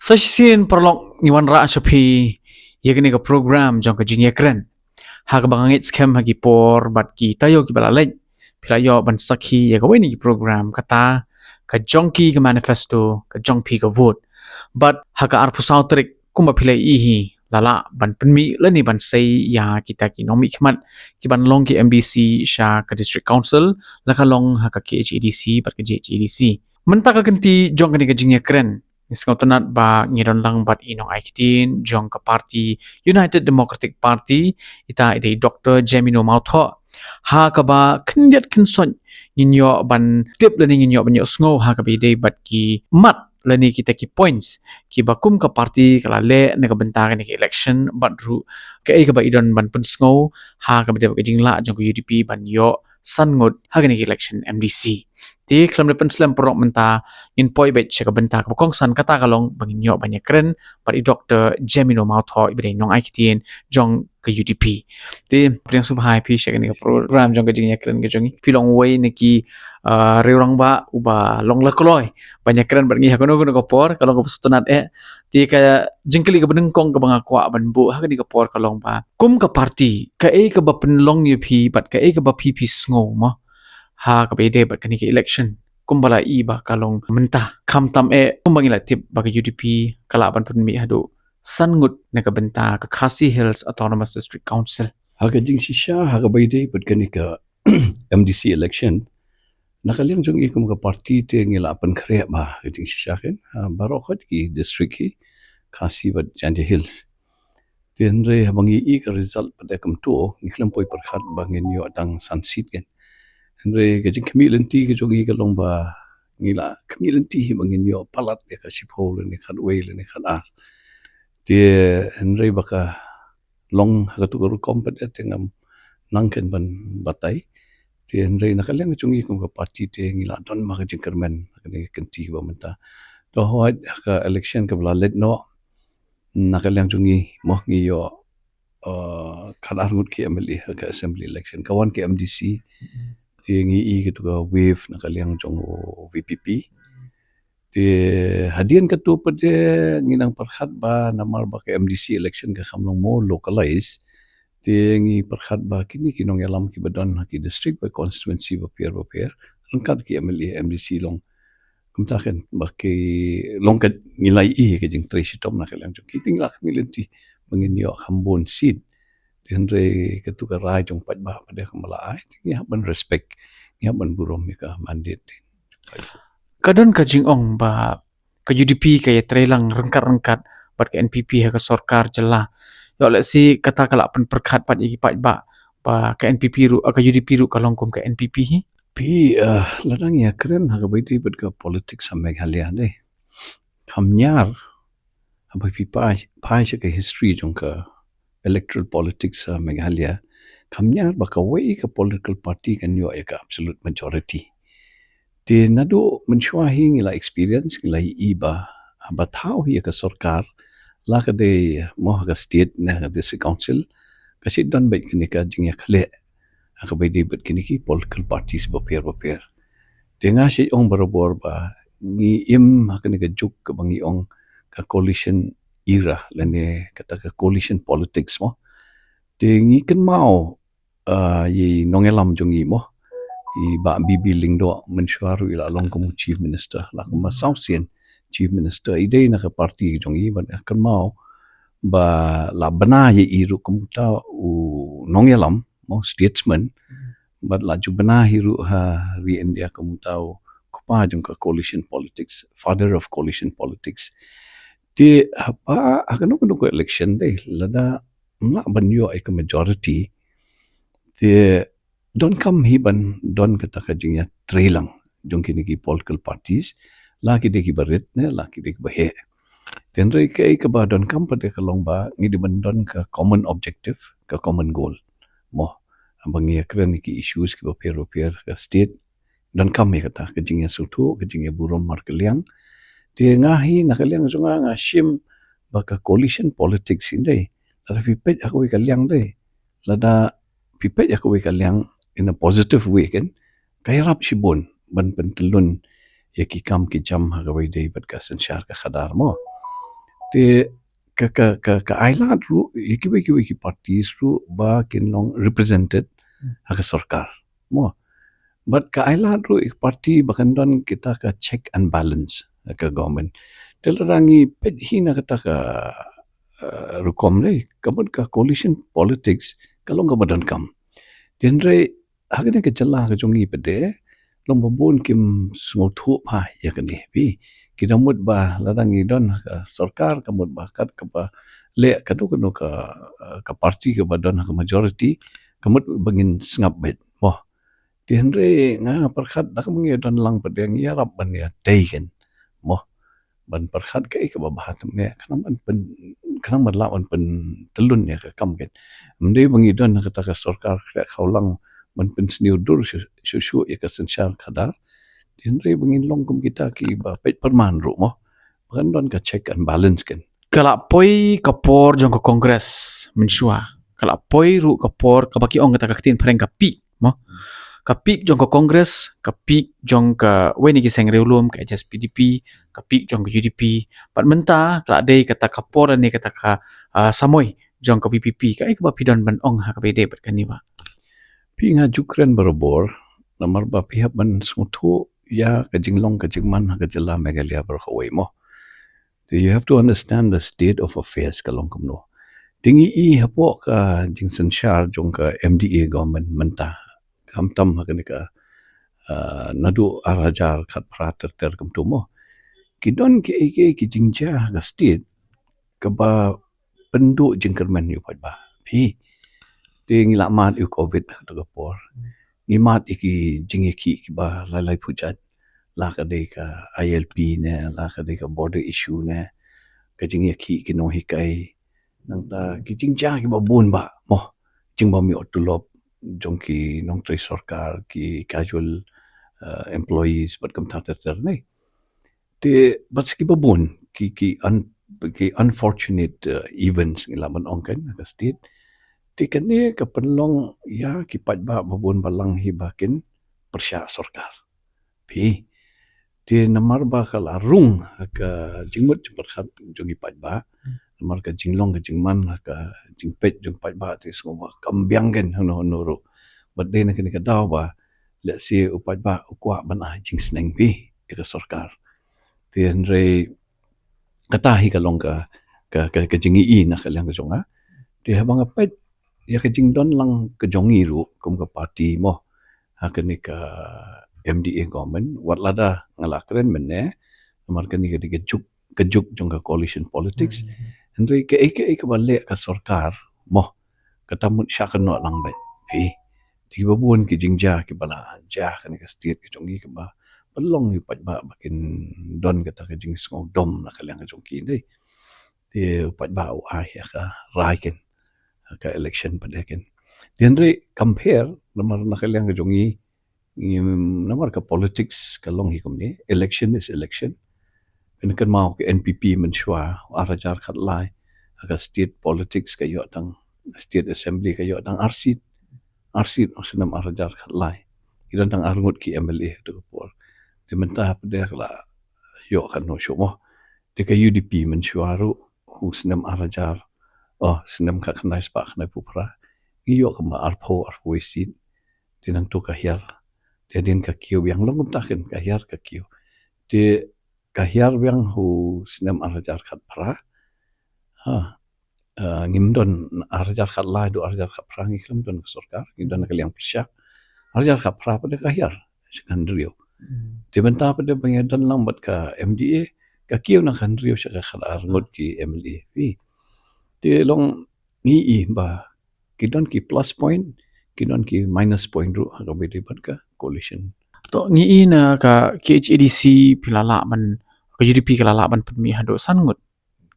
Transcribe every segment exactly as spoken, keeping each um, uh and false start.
Sa shisien paralok, ngi wanrah sha phi ïa kane ka program jong ka jingïakren. Ha kaba nga ngeit skhem ha ki por bad ki taïew kiba la leit, phi la ïoh ban sakhi ïa kawei na ki program, kata ka jong ki ka manifesto, ka jong phi ka vote. Bad ha ka arphew saw tarik, kumba phi la ïohi, la lah ban pynmih lane ban sei ïa kita ki nongmihkhmat ki ban long ki M D C sha ka District Council, la ka long ha ka K H A D C bad ka J H A D C. Mynta ka kynti jong kane ka jingïakren, ngi sngewtynnat ba ngi don lang bad i nongai ktien jong ka party United Democratic Party, ita i dei Doktor Jemino Mawthoh. Ha kaba khyndiat khynsoit ngin ïoh ban tip lane ngin ïoh ban ïohsngew ha kaba ïadei bad ki mat lane kita ki points kiba kum ka party ka la leh na ka bynta kane ka election, bad ruh kaei kaba i don ban pynsngew ha kaba ïadei bad ka jinglah jong ka U D P ban ïoh san ngut ha kane ka election M D C. Te khlem da pynslem paralok, mynta ngin poi beit sha ka bynta kaba kongsan, kata ka long ba ngin ïoh ban ïakren bad i Doktor Jemino Mawthoh, iba dei nongai ktien jong ka U D P. Te pdiang sngewbha ïa phi sha kane ka program jong ka jingïakren ka jong ngi. Phi long wei na ki, ah, riew rangbah uba long la kloi ban ïakren bad ngi ha kano kano ka por, ka long kaba sngewtynnat eh. Te ka jingkylli kaba nyngkong kaba nga kwah ban buh ha kane ka por ka long ba, kum ka party, kaei kaba pynlong ïa phi bad kaei kaba phi phi sngew mo ha kaba ïadei bad kane ka election, kumba la i ba ka long mynta, khamtam eh kumba ngi la tip ba ka U D P ka lah ban pynmih haduh san ngut na ka bynta ka Khasi Hills Autonomous District Council. Ha ka jingshisha, ha kaba ïadei bad kane ka M D C election, na ka liang jong ngi kum ka party te ngi la pynkhreh ba ka jingshisha kan, ha, baroh khoit ki district hi, Khasi bad Jaintia Hills. Te hynrei haba ngi i ka result pat da kumto, ngi khlem poi pyrkhat ba ngin ïoh tang san seat kan. Hynrei ka jingkhmih lynti ka jong ngi ka long ba ngi la khmih lynti hi ba ngin ïoh palat ïa ka shiphew lane khatwei lane khatar. Te hynrei ba ka long ha katu ka rukom pat da te ngam nang khein ban batai. Te hynrei na ka liang ka jong ngi kum ka party te ngi la don ma ka jingkyrmen ha kane ka kynti ba mynta. To hooid, ha ka election kaba la leit noh, na ka liang jong ngi mo ngi ïoh, uh, khatar ngut ki M L A ha ka assembly election, ka wan ki M D C. Te ngi i katu ka wave na ka liang jong u V P P. Te hadien katu pat de ngi nang pyrkhat ba namar ba ka M D C election ka kham long more localized. Te ngi pyrkhat ba kine ki nongïalam kiba don ha ki district bad constituency bapher bapher, ryngkat ki M L A, M D C long, kumta kan, ba ki long ka, ngi la i ka jingtrei shitom na ka liang jong ki. Te ngi la khmih lynti ba ngin ïoh kham bun seat. Te hynrei katu ka rai jong paidbah pat de kumba la ai, te ngi hap ban respect, ngi hap ban burom ïa ka mandate. Ka don ka jingong ba ka U D P ka ïatrei lang ryngkat ryngkat bad ka N P P ha ka sorkar jylla. Ïoh lehse kata ka lah pynpyrkhat pat ïa ki paidbah ba ka N P P ruh, ka U D P ruh ka long kum ka N P P hi. Phi, eh, lada ngi ïakren ha kaba ïadei bad ka politics ha Meghalaya de, kham ñiar, haba phi phai, phai sha ka history jong ka electoral politics ha Meghalaya, kham ñiar ba kawei ka political party kan ïoh ïa ka absolute majority. Te naduh mynshuwa hi ngi la experience, ngi la i ba, ba thaw hi ïa ka sorkar, la ka dei mo ha ka state ne ha ka district council, ka shu don beit kane ka jingïakhleh ha kaba ïadei bad kine ki political parties bapher bapher. Te nga shu ong barabor ba ngi im ha kane ka juk kaba ngi ong ka coalition era lane kata ka coalition politics mo. Te ngi kynmaw, ah, ïa i nongïalam jong ngi mo, i Bah B B Lyngdoh, mynshuwa ruh i la long kum u Chief Minister, la kumba saw sien Chief Minister, i dei na ka party jong ngi, bad nga kynmaw ba la bna ïa i ruh kum uta u nongïalam mo, statesman. Bad la ju bna hi ruh ha ri India kum uta u kpa jong ka coalition politics, father of coalition politics. Te haba ha kano kano ka election de, lada ym lah ban ïoh ïa ka majority, te donkam hi ban don kata ka jingïatreilang jong kine ki political parties, la ki dei kiba rit ne la ki dei kiba heh. Te hynrei kaei kaba donkam pat de ka long ba ngi dei ban don ka common objective, ka common goal mo. Haba ngi ïakren ïa ki issues kiba pher bapher ka state, donkam hi kata ka jingïasngewthuh, ka jingïaburom markylliang. Te nga hi na ka liang jong nga, nga shim ba ka coalition politics hi de, lada phi peit ha kawei ka liang de, lada phi peit ha kawei ka liang in a positive way kan, ka ïarap shibun ban pyntyllun ïa ki kam ki jam ha kaba ïadei bad ka synshar ka khadar mo. Te ka, ka, ka, ka ailad ruh ïa kiwei kiwei ki parties ruh ba kin long represented ha ka sorkar. Mo. Bad ka ailad ruh ïa ki party ba kan don kita ka check and balance ha ka government. Te lada ngi peit hi na kata ka, uh, rukom dei, ka mut ka coalition politics ka long kaba donkam. Te hynrei ha kane ka jylla ka jong ngi pat de, long ba bun kim sngewthuh bha ïa kane. Phi, ki da mut ba lada ngi don ha ka sorkar, ka mut ba kat kaba leh kano kano ka, uh, ka party kaba don ha ka majority, ka mut ba ngin sngap beit. Mo. Te hynrei nga pyrkhat da kaba ngi don lang pat de, ngi ïarap ban ïa tei ken. Mo. Ban pyrkhat kaei kaba bha te meh, khnang ban pyn, khnang ban lah ban pyntyllun ïa ka kam ken. Ym dei ba ngi don ha kata ka sorkar khleh khawlang ban pynsniew dur shuh shuh ïa ka synshar khadar. Te hynrei ba ngin long kum kita kiba peit pyrman ruh mo. Ba kan don ka check and balance ken. Ka la poi ka por jong ka Congress mynshuwa. Ka la poi ruh ka por kaba ki ong kata ka ktien phareng ka peak, mo. Ka peak jong ka Congress, ka peak jong kawei na ki seng riewlum, ka H S P D P, ka peak jong ka U D P. Bad mynta ka la dei kata ka por ne kata ka, ah, samoi jong ka V P P. Kaei kaba phi don ban ong ha kaba ïadei bad kane ba? Phi, nga ju kren barabor namar ba phi hap ban sngewthuh ïa ka jinglong ka jingman ha ka jylla Meghalaya baroh kawei mo. So you have to understand the state of affairs ka long kumno. Te ngi i hapoh ka jingsynshar jong ka M D A government mynta, khamtam ha kane ka, ah, naduh ar hajar khatphra ter ter kumto mo. Ki don kiei kiei ki jingjia ha ka state kaba pynduh jingkyrmen ïa u paidbah. Phi, te ngi la mad ïa u covid ha kata ka por. Ngi mad ïa ki jingïakhih kiba lai lai phew jait. La ka dei ka I L P ne, la ka dei ka border issue ne, ka jingïakhih ki nonghikai. Nangta ki jingjia kiba bun bah mo. Jingbym ïoh tulop jong ki nongtrei sorkar, ki casual, uh, employees bad kumta ter ter ne. Te bad sa kiba bun ki, ki un-, ki unfortunate, uh, events ngi lah ban ong ken ha ka state. Te kane ka pynlong ïa ki paidbah ba bun balang hi ba kin pyrshah sorkar. Phi, te namar ba ka la rung ha ka jingmut jingpyrkhat jong ki paidbah, namar ka jinglong ka jingman ha ka jingpeit jong paidbah te sngewbha kam biang ken hano hano ruh. Bad dei na kane ka daw ba lehse u paidbah u kwah ban ai jingsneng phi ïa ka sorkar. Te hynrei kata hi ka long ka, ka, ka, ka jingi na ka liang ka jong nga. Te haba nga peit ïa ka jingdon lang ka jong ngi ruh kum ka party mo ha kane ka M D A government, wat lada nga la kren mynne namar kane ka dei ka juk, ka juk jong ka coalition politics. Hynrei kaei kaei kaba leh ka sorkar mo, kata mut shah kynnoh lang beit phi. Te kiba bun ki jingjia kiba la jia ha kane ka state ka jong ngi kiba pynlong ïa u paidbah ba kin don kata ka jingsngewdom na ka liang ka jong ki dei. Te u paidbah u ai ïa ka rai ken ha ka election pat de ken. Te hynrei compare namar na ka liang ka jong ngi, ngi, namar ka politics ka long hi kumne, election is election. Kane kynmaw ka N P P mynshuwa, ar hajar khatlai, ha ka state politics ka ïoh tang, state assembly ka ïoh tang ar seat, ar seat ha u snem ar hajar khatlai. Ki don tang ar ngut ki M L A ha kata ka por. Te mynta pat de ka la ïoh kano shuh mo. Te ka U D P mynshuwa ruh, ha u snem ar hajar, oh, snem khatkhyndai spah khyndaiphew phra, ngi ïoh kumba arphew, arphew wei seat. Te nangta ka hiar. Te hadien ka kiew biang, long kumta ken, ka hiar ka kiew. Te ka hiar biang ha u snem ar hajar khatphra. Ha. Eh, ngim don, ar hajar khatlai haduh ar hajar khatphra ngi khlem don ka sorkar, ngi don ka liang pyrshah. Ar hajar khatphra pat de ka hiar sha ka hynriew. Hmm. Te mynta pat de ba ngi don lang bad ka M D A, ka kiew na ka hynriew sha ka khatar ngut ki M L A. Phi, te long ngi i ba ki don ki plus point, ki don ki minus point ruh ha kaba ïadei bad ka coalition. To ngi i na ka K H A D C phi la lah ban, ka U D P ka la lah ban pynmih haduh san ngut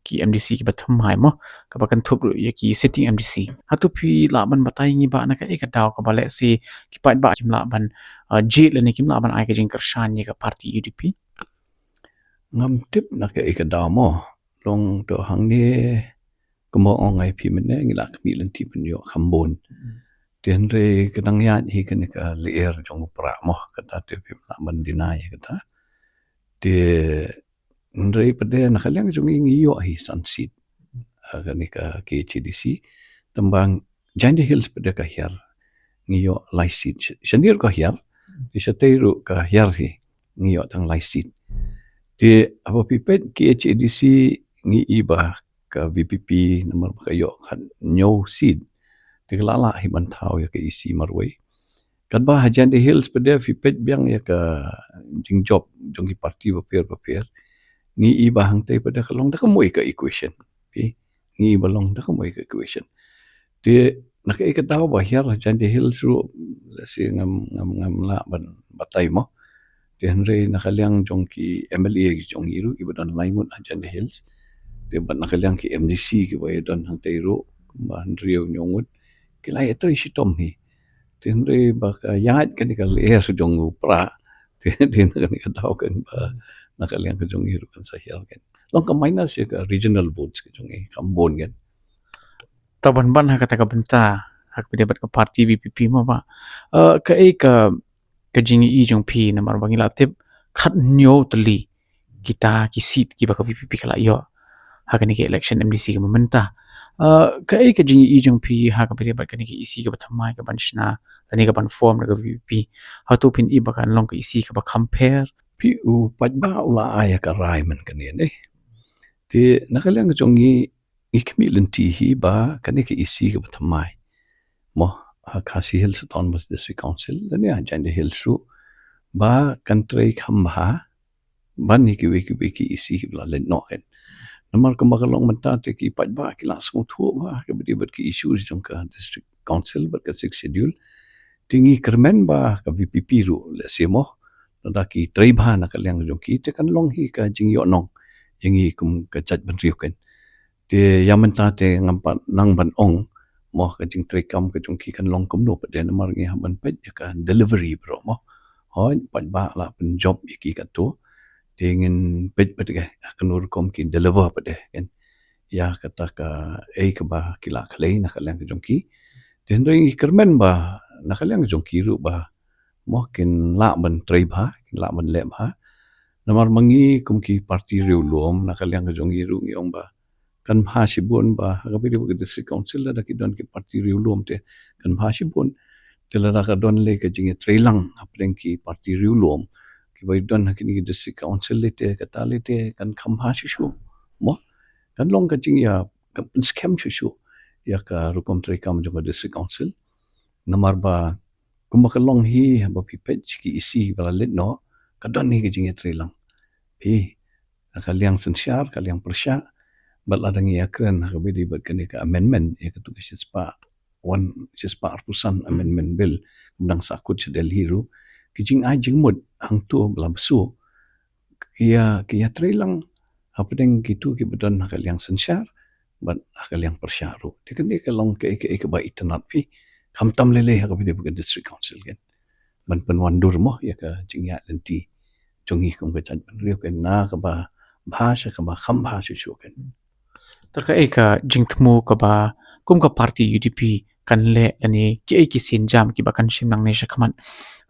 ki M D C kiba thymmai mo, kaba kynthup ruh ïa ki sitting M D C. Hato phi lah ban batai ngi ba na kaei ka daw kaba lehse ki paidbah kim lah ban, uh, jied lane kim lah ban ai ka jingkyrshan ïa ka party U D P? Ngam tip na kaei ka daw mo. Long to hangne kumba ong ai phi mynne ngi la khmih lynti pynïoh kham bun. Hmm. Te hynrei ka dang ïaid hi kane ka lyer jong u prah mo, kata te phim lah ban deny ïa kata. Te Hynrei pat de na ka liang jong ngi ngi ïoh hi san seat. Ha kane ka K H A D C. Tang ba Jaintia Hills pat de ka hiar. Ngi ïoh lai seat. Sh-, shane ruh ka hiar. Te shatei ruh ka hiar hi. Ngi ïoh tang lai seat. Te haba phi peit K H A D C ngi i ba ka V P P namar ba ka ïoh khathynñiew seat. Te ka la lah hi ban thaw ïa ka E C marwei. Katba ha Jaintia Hills pat de phi peit biang ïa ka jingjop jong ki party bapher bapher. Ngi i ba hangtei pat de ka long da ka mui ka equation. Phi, ngi i ba long da ka mui ka equation. Te na kaei ka daw ba hiar ha Jaintia Hills ruh, lehse ngam, ngam, ngam lah ban batai mo. Te hynrei na ka liang jong ki M L A jong ngi ruh kiba don lai ngut ha Jaintia Hills. Te bad na ka liang ki M D C kiba ïa don hangtei ruh, ba hynriew hynñiew ngut. Ki la ïatrei shitom hi. Te hynrei ba ka ïaid kane ka lyer jong u Prah. Te, te na kane ka daw kan ba na ka liang ka jong ngi ruh kan sa hiar kan. Long ka minus ïa ka regional votes ka jong ngi, kam bun kan. Te ban ban ha kata ka bynta, ha kaba ïadei bad ka party V P P mo ba. Eh, kaei ka, ka jingïohi jong phi namar ba ngi la tip khathynñiew tylli kita ki seat kiba ka V P P ka la ïoh ha kane ka election M D C kaba mynta. Eh, kaei ka jingïohi jong phi ha kaba ïadei bad kane ka E C kaba thymmai kaban shna lane kaban form da ka V P P? Hato phin i ba kan long ka E C kaba kham pher? Phi, u paidbah u la ai ïa ka rai man kane ne. Te na ka liang jong ngi, ngi khmih lynti hi ba kane ka E C kaba thymmai mo ha Khasi Hills Autonomous District Council lane ha Jaintia Hills ruh ba kan trei kham bha ban ïa kiwei kiwei ki E C kiba la leit noh kan. Namar kumba ka long mynta te ki paidbah ki la sngewthuh bha ha kaba ïadei bad ki issue jong ka District Council bad ka Sixth Schedule. Te ngi kyrmen ba ka V P P ruh lehse mo, lada ki trei bha na ka liang jong ki te kan long hi ka jingïohnong ïa ngi kum ka jaitbynriew kan. Te ïa mynta te ngam pat nang ban ong mo ka jingtrei kam ka jong ki kan long kumno pat de, namar ngi hap ban peit ïa ka delivery baroh mo. Hooid, paidbah la pynjop ïa ki katto. Te ngin peit pat de ha kano rukom ki deliver pat de kan ïa kata kaei kaba ki la khlei na ka liang ka jong ki. Te hynrei ngi kyrmen ba na ka liang ka jong ki ruh ba mo kin lah ban trei bha, kin lah ban leh bha. Namar ma ngi kum ki party riewlum na ka liang ka jong ngi ruh ngi ong ba kan bha shibun ba ha kaba ïadei bad ka District Council lada ki don ki party riewlum te kan bha shibun. Te lada ka don lei ka jingïatreilang hapdeng ki party riewlum kiba don ha kine ki District Council lei te, kata lei te kan kham bha shuh shuh mo. Kan long ka jingïa, kan pynskhem shuh shuh ïa ka rukom trei kam jong ka District Council. Namar ba kumba ka long hi, haba phi peit ki E C ba la leit noh, ka don hi ka jingïatreilang. Phi, ka liang synshar, ka liang pyrshah, bad lada ngi ïakren ha kaba ïadei bad kane ka amendment ïa katu ka shispah, wan shispah arphew san Amendment Bill, ba dang sahkut sha Delhi ruh, ki jingai jingmut hangto ba la bsut, ki ïa, ki ïatreilang hapdeng kitu kiba don ha ka liang synshar bad ha ka liang pyrshah ruh. Te kane ka long kaei kaei kaba itynnad phi, khamtam lei lei ha kaba ïadei bad ka District Council kan. Ban pynwandur mo ïa ka jingïaid lynti jong ngi kum ka jaitbynriew kan na kaba bha sha kaba kham bha shuh shuh kan. Te kaei ka jingthmu kaba kum ka party U D P kan leh lane kiei ki sienjam kiba kan shim nangne shakhmat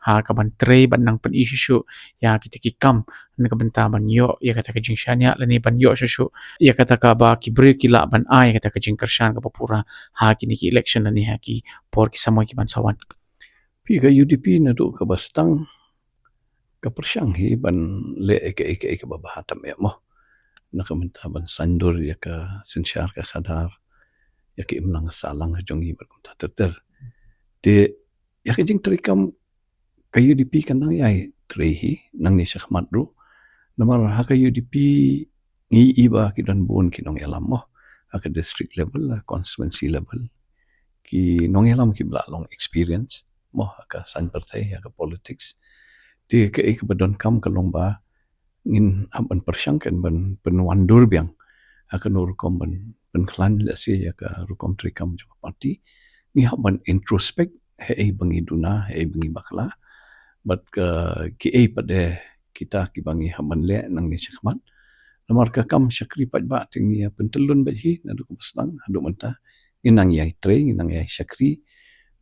ha kaban trei ban nang pyni shuh shuh ïa kita ki kam na ka bynta ban ïoh ïa kata ka jingshaniah lane ban ïoh shuh shuh ïa kata kaba ki briew ki lah ban ai ïa kata ka jingkyrshan kaba pura ha kine ki election lane ha ki por ki samoi kiban sa wan? Phi, ka U D P naduh kaba sdang ka pyrshang hi ban leh ïa kaei kaei kaba bha tam eh mo. Na ka bynta ban saiñdur ïa ka synshar ka khadar, ïa ka imlang sahlang jong ngi bad kumta ter ter. Te ïa ka jingtrei kam ka U D P kan nang ïai trei hi nangne shakhmat ruh. Namar ha ka U D P ngi i ba ki don bun ki nongïalam mo. Ha ka district level, ha constituency level. Ki nongïalam kiba la long experience mo ha ka saiñ pyrthei, ha ka politics. Te kaei kaba donkam ka long ba ngin hap ban pyrshang kan ban pynwandur biang ha kano rukom ban pynkhlaiñ lehse ïa ka rukom treikam jong ka party. Ngi hap ban introspect haei ba ngi duna, haei ba ngi bakla. Bad ka kiei pat de kita kiba ngi hap ban leh nangne shakhmat. Namar ka kam shakri paidbah te ngi ïa pyntyllun beit hi naduh kaba sdang haduh mynta. Ngi nang ïai trei, ngi nang ïai shakri.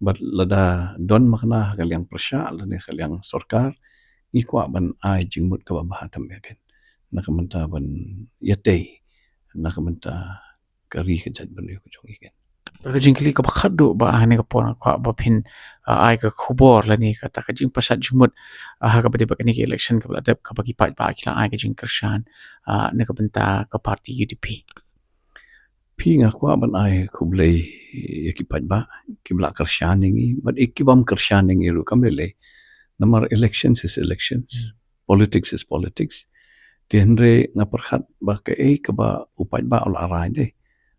Bad lada don makna ha ka liang pyrshah lane ha ka liang sorkar, ngi kwah ban ai jingmut kaba bha tam eh kan. na ka bynta ban ïatei na ka bynta ka ri ka jaitbynriew ka jong ngi. Ka jingkylli kaba khatduh ba ha kane ka por nga kwah ba phin, ah, ai ka khubor lane kata ka jingpashat jingmut, ah, ha kaba dei bad kane ka election kaba la dep, kaba ki paidbah ki la ai ka jingkyrshan, ah, na ka bynta ka party U D P. Phi, nga kwah ban ai khublei ïa ki paidbah kiba la kyrshan ïa ngi, bad ïa ki bym kyrshan ïa ngi ruh kam lei lei. Namar elections is elections. Hmm. Politics is politics. Te hynrei nga pyrkhat ba kaei kaba u paidbah u la rai de,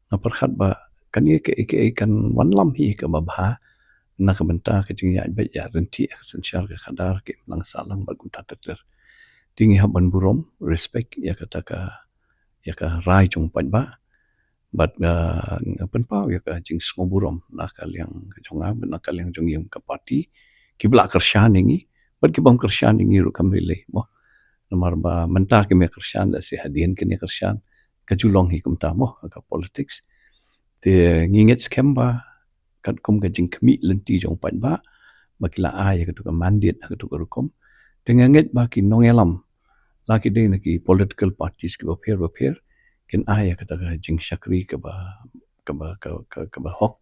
nga pyrkhat ba kane kaei kaei kan wanlam hi kaba bha na ka bynta ka jingïaid beit ïaid ryntih ha ka synshar ka khadar, ka imlang sahlang bad kumta ter ter. Te ngi hap ban burom, respect ïa kata ka, ïa ka rai jong u paidbah. Bad, ah, nga pynpaw ïa ka jingsngewburom na ka liang ka jong nga bad na ka liang jong ngi kum ka party, kiba la kyrshan ïa ngi bad ki bym kyrshan ïa ngi ruh kam lei lei mo. Namar ba mynta kim ïa kyrshan, lehse hadien kin ïa kyrshan, ka ju long hi kumta mo ha ka politics. Te ngi ngeit skhem ba katkum ka jingkhmih lynti jong u paidbah ba ki la ai ïa katu ka mandate ha katu ka rukom. Te nga ngeit ba ki nongïalam, la ki dei na ki political parties kiba pher ba pher, kin ai ïa kata ka jingshakri kaba, kaba, ka, ka, kaba hok,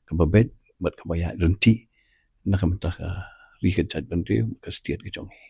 kaba beit bad kaba ïaid ryntih na ka bynta ka ri ka jaitbynriew, ka state ka jong ngi.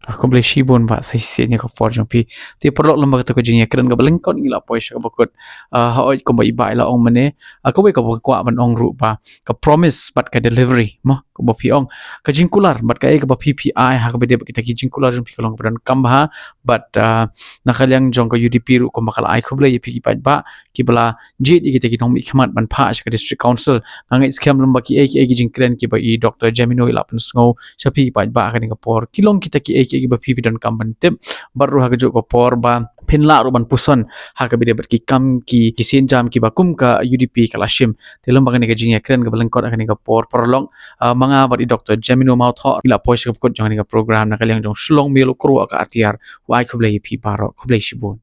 Ah, khublei shibun Bah Saisit ïa ka por jong phi. Te paralok, lem bad kata ka jingïakren kaba lyngkot ngi la poi sha kaba kut. Ah, hooid, kumba i Bah i la ong mynne, ah, kawei kaba kwah ban ong ruh ba ka promise bad ka delivery mo, kumba phi ong, ka jingkular bad kaei kaba phi phi ai ha kaba dei bad kita ki jingkular jong phi ka long kaba donkam bha. Bad, ah, na ka liang jong ka U D P ruh kumba ka la ai khublei ïa phi ki paidbah kiba la jied ïa kita ki nongmihkhmat ban phah sha ka District Council. Nga ngeit skhem lem ba kiei kiei ki jingkren kiba i Doctor Jemino i la pynsngew sha phi ki paidbah ha kane ka por, ki long kita kiei kiei kiba phi phi donkam ban tip. Bad ruh ha kajuh ka por ba phin lah ruh ban puson ha kaba dei bad ki kam ki, ki sienjam kiba kum ka U D P ka la shim. Te lem bad kane ka jingïakren kaba lyngkot ha kane ka por, paralok, ah, ma nga bad i Doctor Jemino Mawthoh ngi la poi sha kaba kut jong kane ka program na ka liang jong Shillong Mail, u kyrwoh ka atiar. Wa ai khublei ïa phi baroh, khublei shibun.